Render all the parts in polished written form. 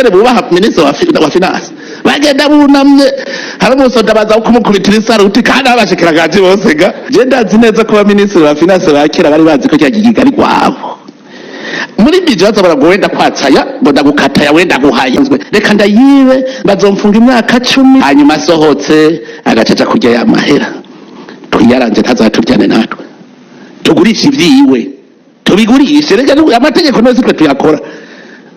Ingene bubaha minisitiri wa finance, bagenda bunamye. Hari umusoda baza kumukubitira isaruti, kandi abashikiranganje bose ga. Je ndazi neza ko abaminisitiri ba finance ba kera bari bazi ko cya kigega ari rwabo. Muri budget baza barago: "Wenda kwatsaya ngo ndagukataya, wenda guhaye, reka ndayibe, bazomfunga imyaka 10." Hanyuma asohotse agacaca kurya ya mahera. Twiyaranje, ntazaturyane natwe, tugurishe ivyiwe, tubigurishe. Reka amategeko nose twe tuyakora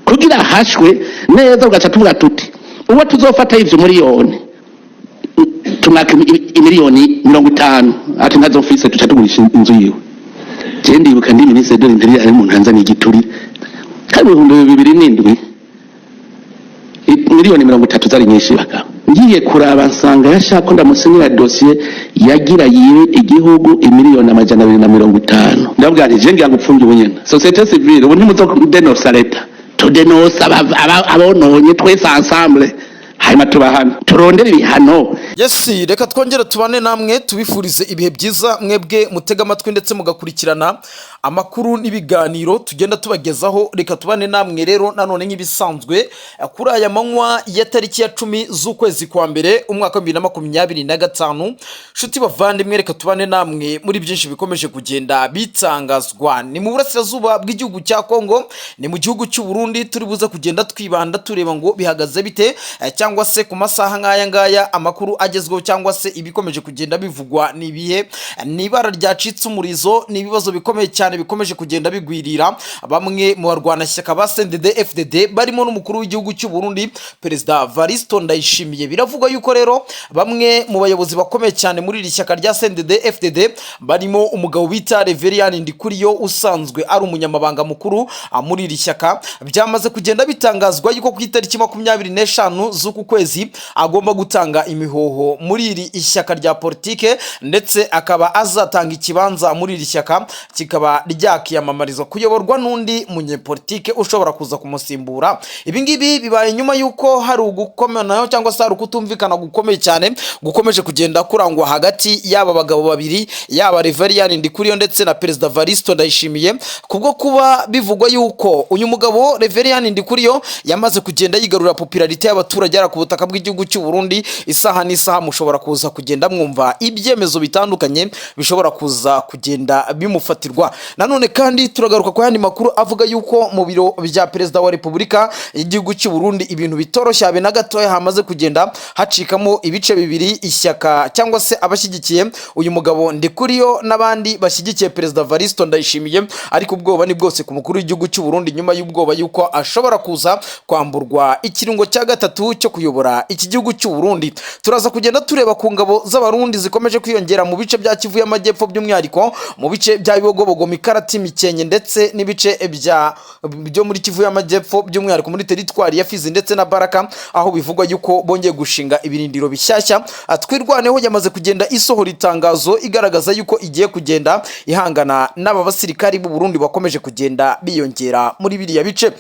kugira hashwe neza. Ugaca tuvuga tuti: "Uwo tuzofata ivyo miliyoni, tumwaka imiliyoni 50." Ati: "Ntazofise." Tuca tugurisha inzu yiwe. Je ndibuka ndi ministre de l'Intérieur, ari umuntu anzaniye igiturire, kandi mu 2007 miliyoni 30 zari nyinshi. Bagabo, ngiye kuraba nsanga yashaka ko ndamusinyira dosiye yagira yibe igihugu imiliyoni 250. Ndabwira nti: "Je ngira ngo upfunge ubunyene société civile. Ubu ntimuzodenosa leta, tudenosa abononye twese ensemble, hanyuma tubahana, turondere ibihano." Yes, reka twongere tubane namwe, tubifurize ibihe byiza mwebwe mutega amatwi ndetse mugakurikirana amakuru n'ibiganiro tugenda tubagezaho. Reka tubane namwe rero nanone nk'ibisanzwe kuri aya manywa ya tariki ya 10 z'ukwezi kwa mbere, umwaka wa 2025. Nshuti bavandimwe, reka tubane namwe muri byinshi bikomeje kugenda bitangazwa. Ni mu burasirazuba bw'igihugu cya Kongo, ni mu gihugu cy'u Burundi. Turi buze kugenda twibanda tureba ngo bihagaze bite, cyangwa se ku masaha nk'aya ngaya amakuru agezweho cyangwa se ibikomeje kugenda bivugwa ni ibihe? Ni ibara ryacitse umurizo, ni ibibazo bikomeye cyane bikomeje kugenda bigwirira bamwe mu barwanashyaka ba CNDD FDD, barimo n'umukuru w'igihugu cy'u Burundi, Perezida Varisto Ndayishimiye. Biravugwa yuko rero bamwe mu bayobozi bakomeye cyane muri iri shyaka rya CNDD FDD, barimo umugabo bita Reverien Ndikuriyo usanzwe ari umunyamabanga mukuru muri iri shyaka, byamaze kugenda bitangazwa yuko ku itariki 25 z'uku kwezi agomba gutanga imihoho muri iri ishyaka rya politike, ndetse akaba azatanga ikibanza muri iri shyaka kikaba ryakiyamamarizwa kuyoborwa n'undi munyepolitike ushobora kuza kumusimbura. Ibi ngibi bibaye nyuma y'uko hari ugukomanaho cyangwa se hari ukutumvikana gukomeye cyane gukomeje kugenda kurangwa hagati y'aba bagabo babiri, yaba Reverien Ndikuriyo ndetse na Perezida Varisto Ndayishimiye, kubwo kuba bivugwa yuko uyu mugabo Reverien Ndikuriyo yamaze kugenda yigarurira popularité y'abaturage ku butaka bw'igihugu cy'u Burundi. Isaha n'isaha mushobora kuza kugenda mwumva ibyemezo bitandukanye bishobora kuza kugenda bimufatirwa. Nanone kandi turagaruka ku yandi makuru avuga yuko mu biro bya Perezida wa Repubulika y'igihugu cy'u Burundi ibintu bitoroshye habe na gatoya, hamaze kugenda hacikamo ibice bibiri: ishyaka cyangwa se abashyigikiye uyu mugabo Ndikuriyo n'abandi bashyigikiye Perezida Varisto Ndayishimiye. Ariko ubwoba ni bwose ku mukuru w'igihugu cy'u Burundi, nyuma y'ubwoba yuko ashobora kuza kwamburwa ikirungo cya gatatu cyo kuyobora iki gihugu cy'u Burundi. Turaza kugenda tureba ku ngabo z'Abarundi zikomeje kwiyongera mu bice bya Kivu y'Amajyepfo, by'umwihariko mu bice bya Bibogobogo, Mikarati, Mikenke ndetse n'ibice byo muri Kivu y'Amajyepfo, by'umwihariko muri teritwari ya Fizi ndetse na Baraka, aho bivugwa yuko bongeye gushinga ibirindiro bishyashya. Twirwaneho yamaze kugenda isohora itangazo igaragaza yuko igiye kugenda ihangana n'aba basirikari b'u Burundi bakomeje kugenda biyongera muri biriya bice.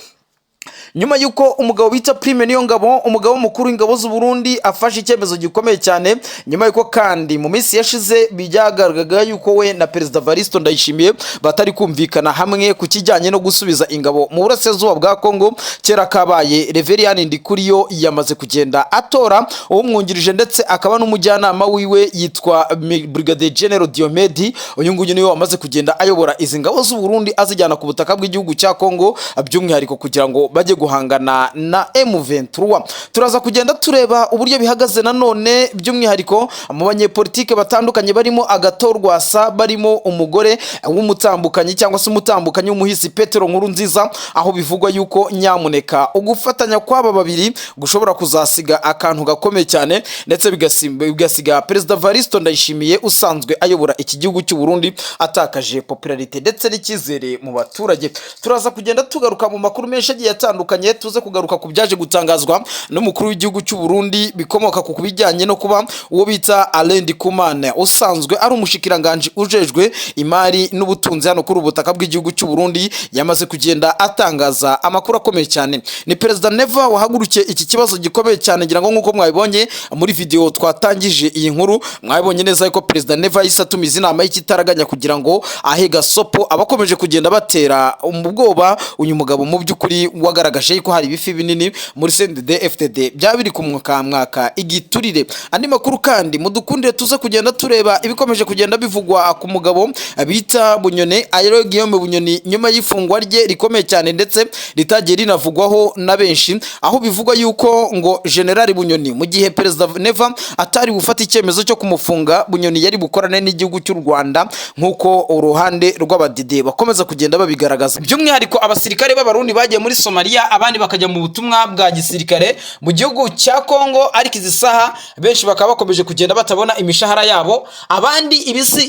Nyuma y'uko umugabo bita Prime Niyongabo, umugabo mukuru w'ingabo z'u Burundi, afashe icyemezo gikomeye cyane, nyuma y'uko kandi mu minsi yashize byagaragaga yuko we na Perezida Varisto Ndayishimiye batari kumvikana hamwe ku kijyanye no gusubiza ingabo mu burasirazuba bwa Kongo, kera kabaye Reverien Ndikuriyo yamaze kugenda atora uwumwungirije ndetse akaba n'umujyanama wiwe, yitwa Brigadier General Diomedi. Uyu nguyu niwe wamaze kugenda ayobora izi ngabo z'u Burundi azijyana ku butaka bw'igihugu cya Kongo, by'umwihariko kugira ngo bajye guhangana na M23. Turaza kugenda tureba uburyo bihagaze nanone, by'umwihariko mu banyepolitike batandukanye, barimo Agathon Rwasa, barimo umugore w'umutambukanyi cyangwa se umutambukanyi w'umuhisi Petero Nkurunziza, aho bivugwa yuko nyamuneka ugufatanya kw'aba babiri gushobora kuzasiga akantu gakomeye cyane, ndetse bigasiga Perezida Varisto Ndayishimiye usanzwe ayobora iki gihugu cy'u Burundi atakaje popularité ndetse n'icyizere mu baturage. Turaza kugenda tugaruka mu makuru menshi agiye atandukanye, tuze kugaruka ku byaje gutangazwa n'umukuru w'igihugu cy'u Burundi bikomoka ku bijyanye no kuba uwo bita Alain Ndikumana, usanzwe ari umushikiranganji ujejwe imari n'ubutunzi hano kuri ubutaka bw'igihugu cy'u Burundi, yamaze kugenda atangaza amakuru akomeye cyane. Ni Perezida Neva wahagurukiye iki kibazo gikomeye cyane. Ngira ngo nk'uko mwabibonye muri video twatangije iyi nkuru, mwabibonye neza yuko Perezida Neva yahise atumiza inama y'ikitaraganya kugira ngo ahe gasopo abakomeje kugenda batera ubwoba uyu mugabo mu by'ukuri. wagaragaje yuko hari ibifi binini muri CNDD FDD byaba biri kumwakamwaka igiturire. Andi makuru kandi mudukundire tuze kugenda tureba ibikomeje kugenda bivugwa ku mugabo bita Bunyoni, Alain Guillaume Bunyoni, nyuma y'ifungwa rye rikomeye cyane ndetse ritagiye rinavugwaho na benshi, aho bivugwa yuko ngo General Bunyoni, mu gihe Perezida Neva atari bufate icyemezo cyo kumufunga, Bunyoni yari bukorane n'igihugu cy'u Rwanda, nk'uko uruhande rw'abadede bakomeza kugenda babigaragaza. By'umwihariko abasirikare b'Abarundi bagiye muri Somalia, abandi bakajya mu butumwa bwa gisirikare mu gihugu cya Kongo, ariko izi saha benshi bakaba bakomeje kugenda batabona imishahara yabo. Abandi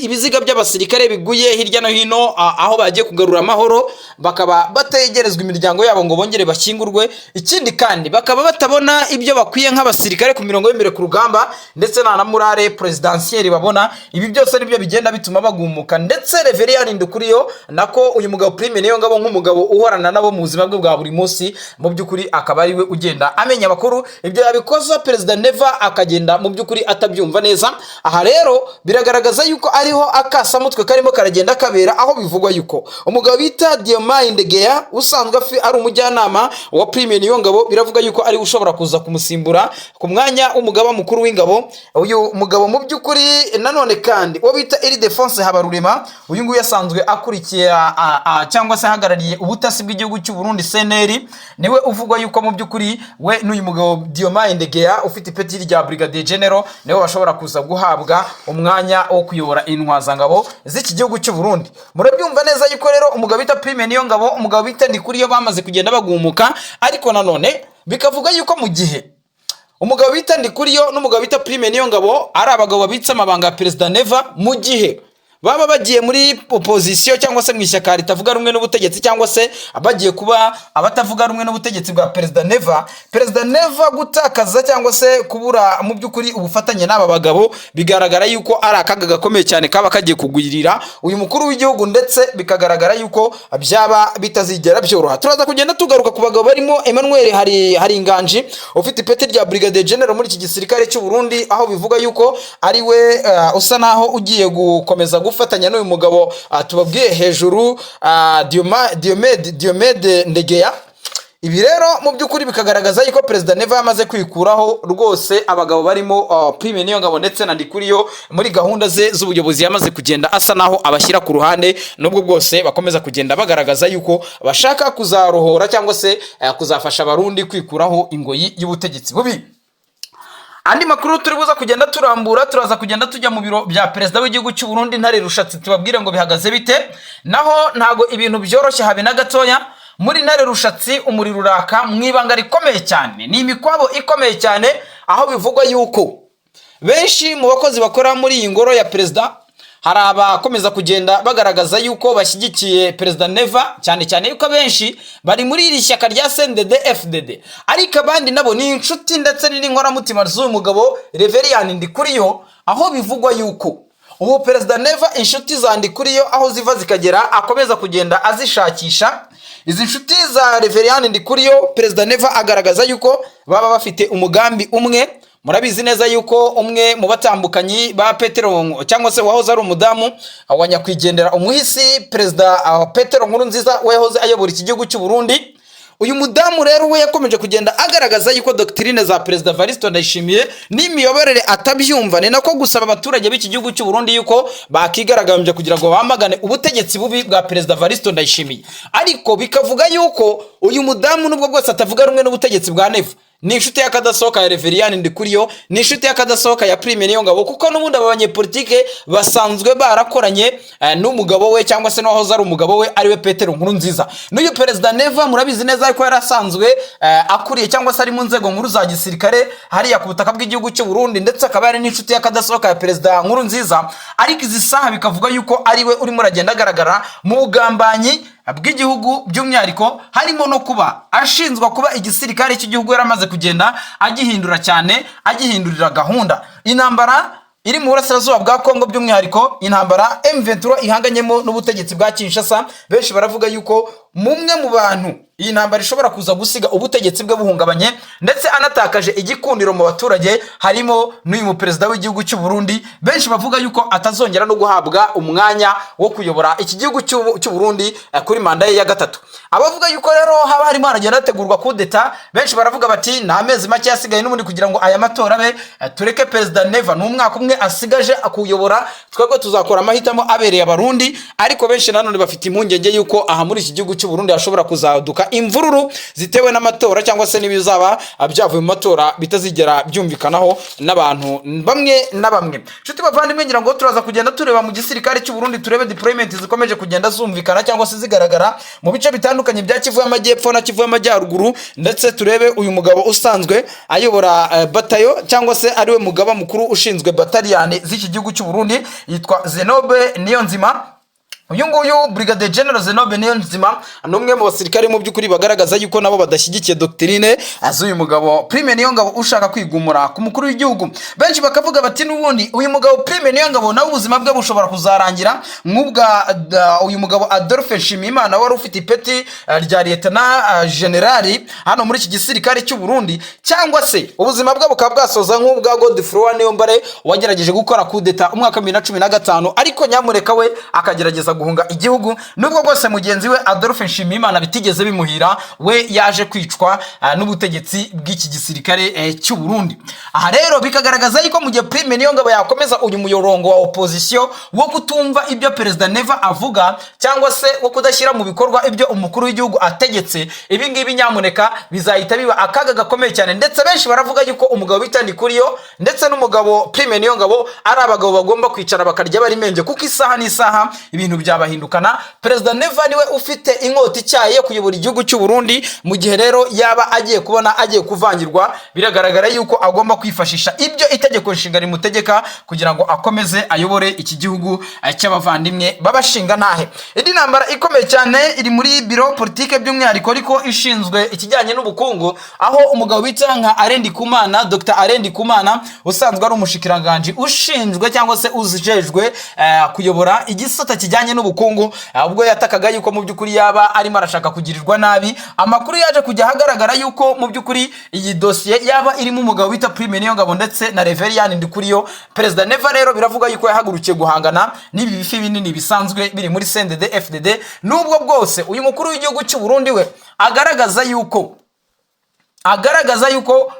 ibiziga by'abasirikare biguye hirya no hino aho bagiye kugarura amahoro, bakaba bategerezwa imiryango yabo ngo bongere bashyingurwe. Ikindi kandi bakaba batabona ibyo bakwiye nk'abasirikare ku mirongo y'imbere ku rugamba, ndetse nta na morale présidentielle babona. Ibi byose nibyo bigenda bituma bagumuka. Ndetse Reverien Ndikuriyo, nako uyu mugabo Prime Niyongabo, nk'umugabo uhorana nabo mu buzima bwe bwa buri munsi, mu by'ukuri akaba ari we ugenda amenya amakuru. Ibyo yabikoza Perezida Neva akagenda mu by'ukuri atabyumva neza. Aha rero biragaragaza yuko ariho akasamutwe karimo karagenda kabera, aho bivugwa yuko umugabo bita Diomaye Ndegeya, usanzwe ari umujyanama wa Prime Niyongabo, biravuga yuko ari we ushobora kuza kumusimbura ku mwanya w'umugaba mukuru w'ingabo. Uyu mugabo mu by'ukuri nanone kandi uwo bita Ildephonse Habarurema, uyu nguyu asanzwe akurikiye cyangwa se ahagarariye ubutasi bw'igihugu cy'u Burundi, CNR, niwe uvugwa yuko mu by'ukuri we n'uyu mugabo Diomaye Ndegeya ufite ipeti rya Brigadier General niwe bashobora kuza guhabwa umwanya wo kuyobora intwazangabo z'iki gihugu cy'u Burundi. Murabyumva neza yuko rero umugabo bita Prime Niyongabo, umugabo bita Ndikuriyo bamaze kugenda bagumuka. Ariko nanone bikavuga yuko mu gihe umugabo bita Ndikuriyo n'umugabo bita Prime Niyongabo ari abagabo babitse amabanga ya Perezida Neva, mu gihe baba bagiye muri opposition cyangwa se mu ishyaka ritavuga rumwe n'ubutegetsi, cyangwa se bagiye kuba abatavuga rumwe n'ubutegetsi bwa Perezida Neva, Perezida Neva gutakaza cyangwa se kubura mu by'ukuri ubufatanye n'aba bagabo bigaragara yuko ari akaga gakomeye cyane kaba kagiye kugwirira uyu mukuru w'igihugu, ndetse bikagaragara yuko byaba bitazigera byoroha. Turaza kugenda tugaruka ku bagabo barimo Emmanuel hari Inganji ufite ipeti rya Brigadier General muri iki gisirikare cy'u Burundi, aho bivuga yuko ari we usa naho ugiye gukomeza gufatanya n'uyu mugabo tubabwiye hejuru, Diomede Ndegeya. Ibi rero mu by'ukuri bikagaragaza yuko Perezida Neva yamaze kwikuraho rwose abagabo barimo Prime Niyongabo ndetse na Ndikuriyo muri gahunda ze z'ubuyobozi, yamaze kugenda asa naho abashyira ku ruhande, nubwo bwose bakomeza kugenda bagaragaza yuko bashaka kuzarohora cyangwa se kuzafasha Abarundi kwikuraho ingoyi y'ubutegetsi bubi. Andi makuru turi buza kugenda turambura, turaza kugenda tujya mu biro bya perezida w'igihugu cy'u Burundi Ntare Rushatsi, tubabwire ngo bihagaze bite. Naho ntago ibintu byoroshye habe na gatoya. Muri Ntare Rushatsi umuriro uraka mu ibanga rikomeye cyane, ni imikwabo ikomeye cyane, aho bivugwa yuko benshi mu bakozi bakora muri iyi ngoro ya perezida hari abakomeza kugenda bagaragaza yuko bashyigikiye Perezida Neva, cyane cyane yuko abenshi bari muri iri shyaka rya CNDD FDD, ariko abandi nabo ni inshuti ndetse n'inkoramutima z'uyu mugabo Reverien Ndikuriyo, aho bivugwa yuko ubu Perezida Neva inshuti za Ndikuriyo aho ziva zikagera akomeza kugenda azishakisha. Izi nshuti za Reverien Ndikuriyo, Perezida Neva agaragaza yuko baba bafite umugambi umwe. Murabizi neza yuko umwe mu batambukanyi ba Petero, cyangwa se wahoze ari umudamu wa nyakwigendera umuhisi Perezida Petero Nkurunziza, we yahoze ayobora iki gihugu cy'u Burundi, uyu mudamu rero we yakomeje kugenda agaragaza yuko doctrine za Perezida Varisito Ndayishimiye n'imiyoborere atabyumva. Ni nako gusaba abaturage b'iki gihugu cy'u Burundi yuko bakigaragambya kugira ngo bamagane ubutegetsi bubi bwa Perezida Varisito Ndayishimiye. Ariko bikavuga yuko uyu mudamu, nubwo bwose atavuga rumwe n'ubutegetsi bwa Neva, ni inshuti y'akadasohoka ya Reverien Ndikuriyo, ni inshuti y'akadasohoka ya Prime Niyongabo, kuko n'ubundi aba banyepolitike basanzwe barakoranye n'umugabo we, cyangwa se n'uwahoze ari umugabo we, ariwe Petero Nkurunziza. N'uyu Perezida Neva murabizi neza ko yari asanzwe akuriye cyangwa se ari mu nzego nkuru za gisirikare hariya ku butaka bw'igihugu cy'u Burundi, ndetse akaba yari n'inshuti y'akadasohoka ya Perezida Nkurunziza. Ariko izi saha bikavuga yuko ariwe urimo uragenda agaragara mu bugambanyi bw'igihugu, by'umwihariko harimo no kuba ashinzwa kuba igisirikare cy'igihugu yaramaze kugenda agihindura cyane, agihindurira gahunda. Intambara iri mu burasirazuba bwa Kongo, by'umwihariko intambara M23 ihanganyemo n'ubutegetsi bwa Kinshasa, benshi baravuga yuko mumwe mu bantu Iyi ntambara ishobora kuza gusiga ubutegetsi bwe buhungabanye, ndetse anatakaje igikundiro mu baturage, harimo n'uyu muperezida w'igihugu cy'u Burundi, benshi bavuga yuko atazongera no guhabwa umwanya wo kuyobora iki gihugu cy'u Burundi kuri manda ye ya gatatu. Abavuga yuko rero haba harimo haragenda hategurwa kudeta, benshi baravuga bati: "Ni amezi make asigaye n'ubundi kugira ngo aya matora abe, tureke Perezida Neva, ni umwaka umwe asigaje kuyobora, twebwe tuzakora amahitamo abereye Abarundi." Ariko benshi nanone bafite impungenge yuko aha muri iki gihugu cy'u Burundi hashobora kuzaduka imvururu zitewe n'amatora, cyangwa se n'ibizaba byavuye mu matora bitazigera byumvikanaho n'abantu bamwe na bamwe. Nshuti bavandimwe, ngira ngo turaza kugenda tureba mu gisirikare cy'u Burundi, turebe deployment zikomeje kugenda zumvikana cyangwa se zigaragara mu bice bitandukanye bya Kivu y'Amajyepfo na Kivu y'Amajyaruguru, ndetse turebe uyu mugabo usanzwe ayobora batayo, cyangwa se ariwe mugaba mukuru ushinzwe bataliyani z'iki gihugu cy'u Burundi, yitwa Zenobe Niyonzima. Uyu nguyu Brigadier General Zenobe Niyonzima ni umwe mu basirikare mu by'ukuri bagaragaza yuko nabo badashyigikiye doctrine z'uyu mugabo Prime Niyongabo ushaka kwigumura ku mukuru w'igihugu. Benshi bakavuga bati n'ubundi uyu mugabo Prime Niyongabo nawe ubuzima bwe bushobora kuzarangira nk'ubwa uyu mugabo Adolphe Nshimiyimana wari ufite ipeti rya Lieutenant General hano muri iki gisirikare cy'u Burundi, cyangwa se ubuzima bwe bukaba bwasoza nk'ubwa Godefroid Niyombare wagerageje gukora kudeta umwaka wa 2015, ariko nyamureka we akagerageza guhunga igihugu, nubwo bwose mugenzi we Adolphe Nshimiyimana bitigeze bimuhira, we yaje kwicwa n'ubutegetsi bw'iki gisirikare cy'u Burundi. Aha rero bikagaragaza yuko mu gihe Prime Niyongabo yakomeza uyu muyorongo wa opposition wo kutumva ibyo Perezida Neva avuga, cyangwa se wo kudashyira mu bikorwa ibyo umukuru w'igihugu ategetse, ibi ngibi nyamuneka bizahita biba akaga gakomeye cyane. Ndetse benshi baravuga yuko umugabo bita Ndikuriyo ndetse n'umugabo Prime Niyongabo ari abagabo bagomba kwicara bakarya bari menge, kuko isaha n'isaha ibintu byabahindukana. Perezida Neva niwe ufite inkota icyaye yo kuyobora igihugu cy'u Burundi. Mu gihe rero yaba agiye kubona agiye kuvangirwa, biragaragara yuko agomba kwifashisha ibyo itegeko nshinga rimutegeka kugira ngo akomeze ayobore iki gihugu cy'abavandimwe b'abashinga ntahe. Indi ntambara ikomeye cyane iri muri biro politike, by'umwihariko ariko ishinzwe ikijyanye n'ubukungu, aho umugabo bita nka Alain Ndikumana, Dr Alain Ndikumana, usanzwe ari umushikiranganji ushinzwe cyangwa se ujejwe kuyobora igisata kijyanye n'ubukungu, ubwo yatakaga yuko mu by'ukuri yaba arimo arashaka kugirirwa nabi, amakuru yaje kujya ahagaragara yuko mu by'ukuri iyi dosiye yaba irimo umugabo bita Prime Niyongabo ndetse na Reverien Ndikuriyo. Perezida Neva rero biravuga yuko yahagurukiye guhangana n'ibi bifi binini bisanzwe biri muri CNDD FDD, nubwo bwose uyu mukuru w'igihugu cy'u Burundi we agaragaza yuko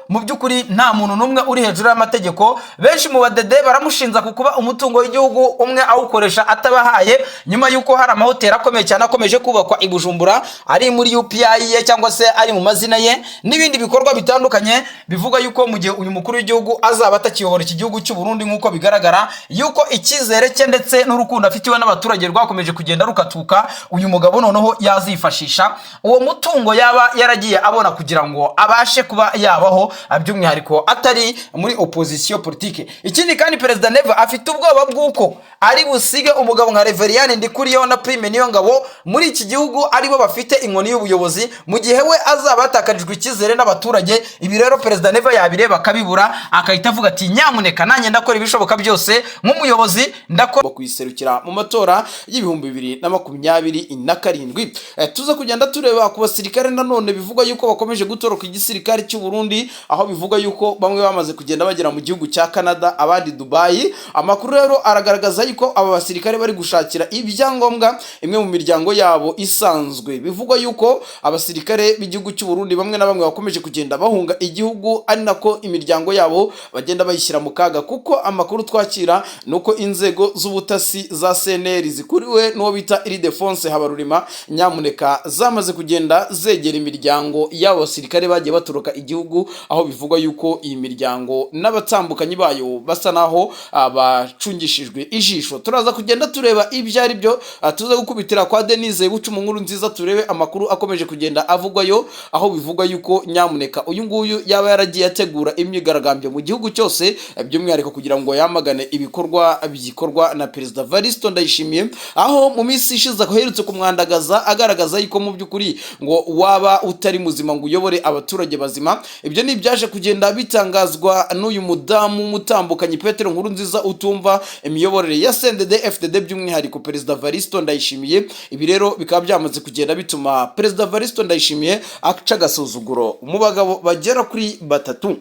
mu by'ukuri nta muntu n'umwe uri hejuru y'amategeko. Benshi mu badede baramushinza ku kuba umutungo w'igihugu umwe awukoresha atabahaye, nyuma y'uko hari amahoteli akomeye cyane akomeje kubakwa i Bujumbura ari muri UPI ye cyangwa se ari mu mazina ye, n'ibindi bikorwa bitandukanye. Bivuga yuko mu gihe uyu mukuru w'igihugu azaba atakiyobora iki gihugu cy'u Burundi, nk'uko bigaragara yuko icyizere cye ndetse n'urukundo afitiwe n'abaturage rwakomeje kugenda rukatuka, uyu mugabo noneho yazifashisha uwo mutungo yaba yaragiye abona kugira ngo abashe kuba yabaho, by'umwihariko atari muri opposition politique. Ikindi kandi, Perezida Neva afite ubwoba bw'uko ari busige umugabo nka Reverien Ndikuriyo na Prime Niyongabo muri iki gihugu aribo bafite inkoni y'ubuyobozi, mu gihe we azaba yatakarijwe icyizere n'abaturage. Ibi rero Perezida Neva yabireba akabibura, akahita avuga ati: "Nyamuneka nanjye ndakora ibishoboka byose nk'umuyobozi, ndakora kuyiserukira mu matora y'2027." Tuza kugenda tureba ku basirikare nanone bivugwa yuko bakomeje gutoroka igisirikare cy'u Burundi, aho bivugwa yuko bamwe bamaze kugenda bagera mu gihugu cya Canada, abandi Dubai. Amakuru rero aragaragaza yuko aba basirikare bari gushakira ibyangombwa imwe mu miryango yabo isanzwe. Bivugwa yuko abasirikare b'igihugu cy'u Burundi bamwe na bamwe bakomeje kugenda bahunga igihugu, ari nako imiryango yabo bagenda bayishyira mu kaga, kuko amakuru twakira ni uko inzego z'ubutasi za CNR zikuriwe n'uwo bita Ildefonse Habarurema nyamuneka zamaze kugenda zegera imiryango y'abo basirikare bagiye batoroka igihugu, aho bivugwa yuko iyi miryango n'abatambukanyi bayo basa naho bacungishijwe ijisho. Turaza kugenda tureba ibyo ari byo, tuze gukubitira kwa Denise Buca mu nkuru nziza, turebe amakuru akomeje kugenda avugwayo, aho bivugwa yuko nyamuneka uyu nguyu yaba yaragiye ategura imyigaragambyo mu gihugu cyose, by'umwihariko kugira ngo yamagane ibikorwa bikorwa na Perezida Varisto Ndayishimiye, aho mu minsi ishize aherutse kumwandagaza agaragaza yuko mu by'ukuri ngo waba utari muzima ngo uyobore abaturage bazima. Ibyo ni ibyaje kugenda bitangazwa n'uyu mudamu w'umutambukanyi Petero Nkurunziza, utumva imiyoborere ya CNDD FDD, by'umwihariko Perezida Varisto Ndayishimiye. Ibi rero bikaba byamaze kugenda bituma Perezida Varisto Ndayishimiye aca agasuzuguro mu bagabo bagera kuri batatu,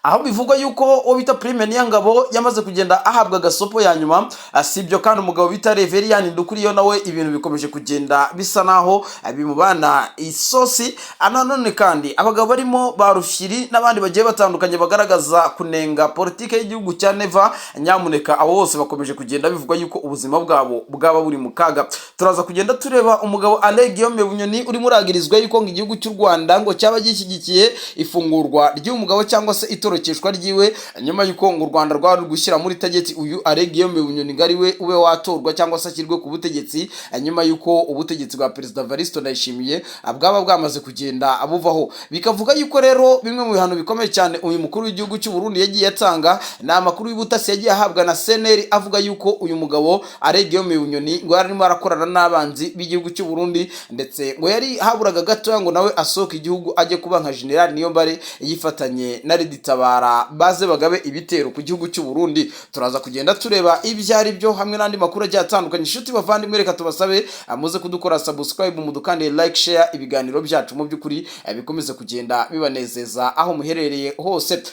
aho bivugwa yuko uwo bita Prime Niyongabo yamaze kugenda ahabwa agasopo ya nyuma. Si ibyo kandi, umugabo bita Reverien Ndikuriyo nawe ibintu bikomeje kugenda bisa naho bimubana isosi. Nanone kandi abagabo barimo ba Rufyiri n'abandi bagiye batandukanye bagaragaza kunenga politike y'igihugu cya Neva, nyamuneka abo bose bakomeje kugenda bivugwa yuko ubuzima bwabo bwaba buri mu kaga. Turaza kugenda tureba umugabo Alain Guillaume Bunyoni urimo uragirizwa yuko ngo igihugu cy'u Rwanda ngo cyaba gishyigikiye ifungurwa ry'uyu mugabo cyangwa se itorokeshwa ryiwe, nyuma y'uko ngo u Rwanda rwari gushyira muri target uyu Alain Guillaume Bunyoni ngo ari we ube watorwa cyangwa se ashyirwe ku butegetsi, nyuma y'uko ubutegetsi bwa Perezida Varisto Ndayishimiye bwaba bwamaze kugenda buvaho. Bikavuga yuko rero bimwe mu bihano bikomeye cyane uyu mukuru w'igihugu cy'u Burundi yagiye atanga ni amakuru y'ubutasi yagiye ahabwa na CNR, avuga yuko uyu mugabo Alain Guillaume Bunyoni ngo yarimo arakorana n'abanzi b'igihugu cy'u Burundi, ndetse ngo yari haburaga gatoya ngo nawe asohoke igihugu ajye kuba nka General Niyombare, yifatanye na RED Tabara baze bagabe ibitero ku gihugu cy'u Burundi. Turaza kugenda tureba ibyo ari byo hamwe n'andi makuru agiye atandukanye. Inshuti bavandimwe, reka tubasabe muze kudukora subscribe, mudukande like, share, ibiganiro byacu mu by'ukuri bikomeze kugenda bibanezeza aho muherereye hose.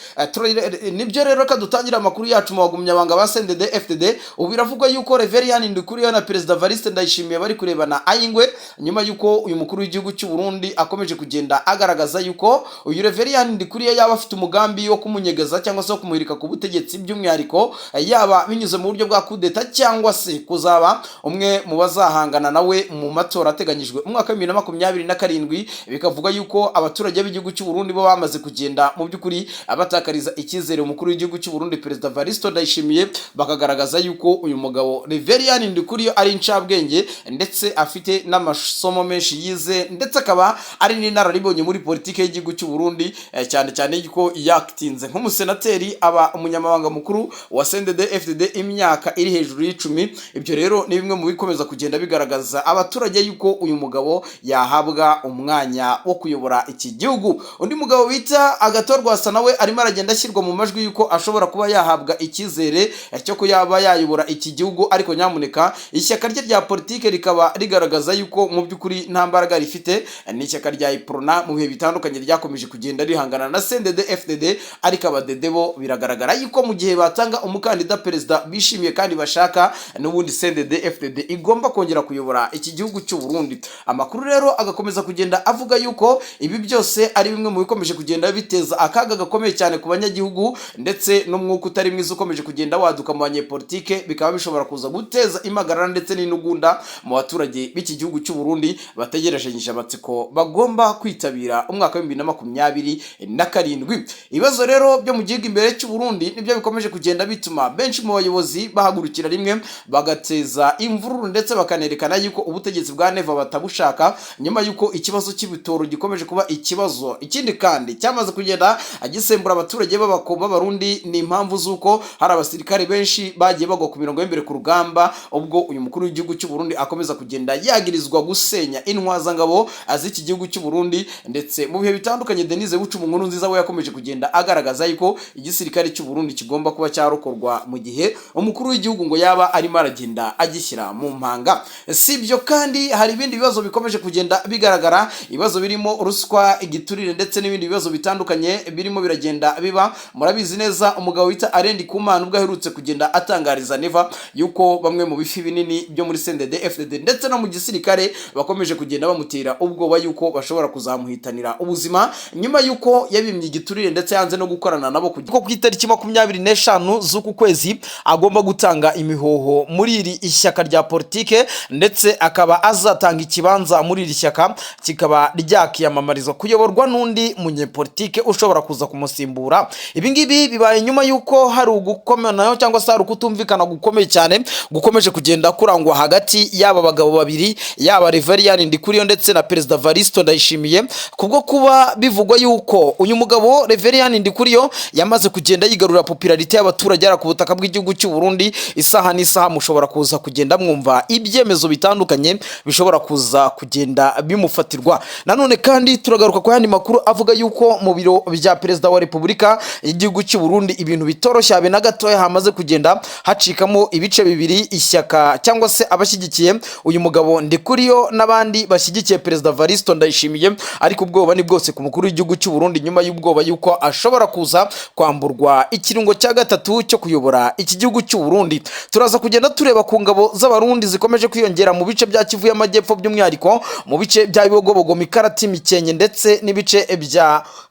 Nibyo rero, reka dutangire amakuru yacu mu bagumyabanga ba CNDD FDD. Ubu biravugwa yuko Reverien Ndikuriyo na Perezida Variste Ndayishimiye bari kurebana ayingwe, nyuma yuko uyu mukuru w'igihugu cy'u Burundi akomeje kugenda agaragaza yuko uyu Reverien Ndikuriyo yaba afite umugambi wo kumunyegeza cyangwa se wo kumuhirika ku butegetsi, by'umwihariko yaba binyuze mu buryo bwa kudeta cyangwa se kuzaba umwe mu bazahangana nawe mu matora ateganyijwe umwaka wa 2027. Bikavuga yuko abaturage b'igihugu cy'u Burundi bo bamaze kugenda mu by'ukuri batakariza icyizere umukuru w'igihugu cy'u Burundi, Perezida Varisto Ndayishimiye, bakagaragaza yuko uyu mugabo Reverien Ndikuriyo ari incabwenge, ndetse afite n'amasomo menshi yize, ndetse akaba ari n'inararibonye muri politike y'igihugu cy'u Burundi, cyane cyane yuko yakitinze nk'umusenateri, aba umunyamabanga mukuru wa CNDD FDD imyaka iri hejuru y'10. Ibyo rero ni bimwe mu bikomeza kugenda bigaragaza abaturage yuko uyu mugabo yahabwa umwanya wo kuyobora iki gihugu. Undi mugabo bita Agathon Rwasa nawe arimo aragenda ashyirwa mu majwi yuko ashobora kuba yahabwa icyizere cyo kuyaba yayobora iki gihugu, ariko nyamuneka ishyaka rye rya politike rikaba rigaragaza yuko mu by'ukuri nta mbaraga rifite. Ni ishyaka rya Uprona, mu bihe bitandukanye ryakomeje kugenda rihangana na CNDD FDD, ariko abadede bo biragaragara yuko mu gihe batanga umukandida perezida bishimiye kandi bashaka, n'ubundi CNDD FDD igomba kongera kuyobora iki gihugu cy'u Burundi. Amakuru rero agakomeza kugenda avuga yuko ibi byose ari bimwe mu bikomeje kugenda biteza akaga gakomeye cyane ku banyagihugu, ndetse n'umwuka utari mwiza ukomeje kugenda waduka mu banyepolitike, bikaba bishobora kuza guteza impagarara ndetse n'intugunda mu baturage b'iki gihugu cy'u Burundi bategerejanyije amatsiko bagomba kwitabira umwaka wa 2027. Ibibazo rero byo mu gihugu imbere cy'u Burundi nibyo bikomeje kugenda bituma benshi mu bayobozi bahagurukira rimwe bagateza imvururu, ndetse bakanerekana yuko ubutegetsi bwa Neva batabushaka, nyuma yuko ikibazo cy'ibitoro gikomeje kuba ikibazo. Ikindi kandi cyamaze kugenda gisembura abaturage b'Abarundi ni impamvu z'uko hari abasirikare benshi bagiye bagwa ku mirongo y'imbere ku rugamba, ubwo uyu mukuru w'igihugu cy'u Burundi akomeza kugenda yagirizwa gusenya intwazangabo z'iki gihugu cy'u Burundi. Ndetse mu bihe bitandukanye Denise Bucuma Nkuru Nziza we yakomeje kugenda agaragaza yuko igisirikare cy'u Burundi kigomba kuba cyarokorwa mu gihe umukuru w'igihugu ngo yaba arimo aragenda agishyira mu mpanga. Si ibyo kandi, hari ibindi bibazo bikomeje kugenda bigaragara, ibibazo birimo ruswa, igiturire, ndetse n'ibindi bibazo bitandukanye birimo biragenda biba. Murabizi neza, umugabo wita Alain Ndikumana ubwo aherutse kugenda atangariza Neva yuko bamwe mu bifi binini byo muri CNDD FDD ndetse no mu gisirikare bakomeje kugenda bamutera ubwoba yuko bashobora kuzamuhitanira ubuzima, nyuma yuko yabimye igiturire ndetse yanze no no gukorana nabo, kuko ku itariki 25 z'uku kwezi agomba gutanga imihoho muri iri ishyaka rya politike, ndetse akaba azatanga ikibanza muri iri shyaka, kikaba ryakiyamamarizwa kuyoborwa n'undi munyepolitike ushobora kuza kumusimbura. Ibi ngibi bibaye nyuma y'uko hari ugukomanaho cyangwa se hari ukutumvikana gukomeye cyane gukomeje kugenda kurangwa hagati y'aba bagabo babiri, yaba Reverien Ndikuriyo ndetse na Perezida Varisto Ndayishimiye, kubwo kuba bivugwa yuko uyu mugabo Reverien Ndikuriyo yamaze kugenda yigarurira popularité y'abaturage ku butaka bw'igihugu cy'u Burundi. Isaha n'isaha mushobora kuza kugenda mwumva ibyemezo bitandukanye bishobora kuza kugenda bimufatirwa. Nanone kandi turagaruka ku yandi makuru avuga yuko mu biro bya Perezida wa Repubulika y'igihugu cy'u Burundi ibintu bitoroshye habe na gatoya, hamaze kugenda hacikamo ibice bibiri, ishyaka cyangwa se abashyigikiye uyu mugabo Ndikuriyo n'abandi bashyigikiye Perezida Varisto Ndayishimiye. Ariko ubwoba ni bwose ku mukuru w'igihugu cy'u Burundi, nyuma y'ubwoba yuko ashobora kuza kwamburwa ikirungo cya gatatu cyo kuyobora iki gihugu cy'u Burundi. Turaza kugenda tureba ku ngabo z'Abarundi zikomeje kwiyongera mu bice bya Kivu y'Amajyepfo, by'umwihariko mu bice bya Bibogobogo, Mikarati, Mikenke ndetse n'ibice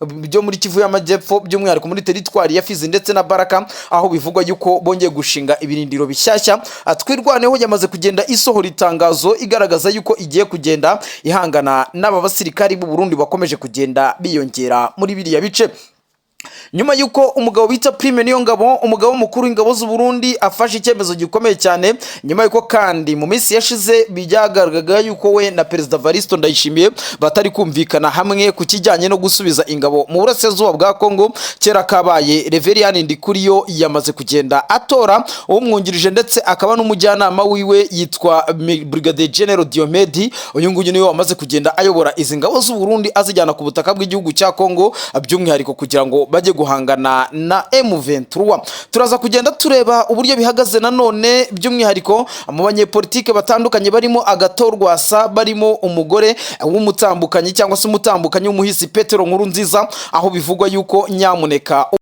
byo muri Kivu y'Amajyepfo, by'umwihariko muri teritwari ya Fizi ndetse na Baraka, aho bivugwa yuko bongeye gushinga ibirindiro bishyashya. Twirwaneho yamaze kugenda isohora itangazo igaragaza yuko igiye kugenda ihangana n'aba basirikari b'u Burundi bakomeje kugenda biyongera muri biriya bice. Nyuma y'uko umugabo bita Prime Niyongabo, umugabo mukuru w'ingabo z'u Burundi, afashe icyemezo gikomeye cyane, nyuma y'uko kandi mu minsi yashize byagaragaga yuko we na Perezida Varisto Ndayishimiye batari kumvikana hamwe ku kijyanye no gusubiza ingabo mu burasirazuba bwa Kongo, kera kabaye Reverien Ndikuriyo yamaze kugenda atora umwungirije ndetse akaba n'umujyanama wiwe, yitwa Brigadier General Diomedi. Uyu nguyu niwe wamaze kugenda ayobora izi ngabo z'u Burundi, azijyana ku butaka bw'igihugu cya Kongo, by'umwihariko kugira ngo bajye guhangana na M23. Turaza kugenda tureba uburyo bihagaze nanone, by'umwihariko mu banyepolitike batandukanye barimo Agathon Rwasa, barimo umugore w'umutambukanyi cyangwa se umutambukanyi w'umuhisi Petero Nkurunziza, aho bivugwa yuko nyamuneka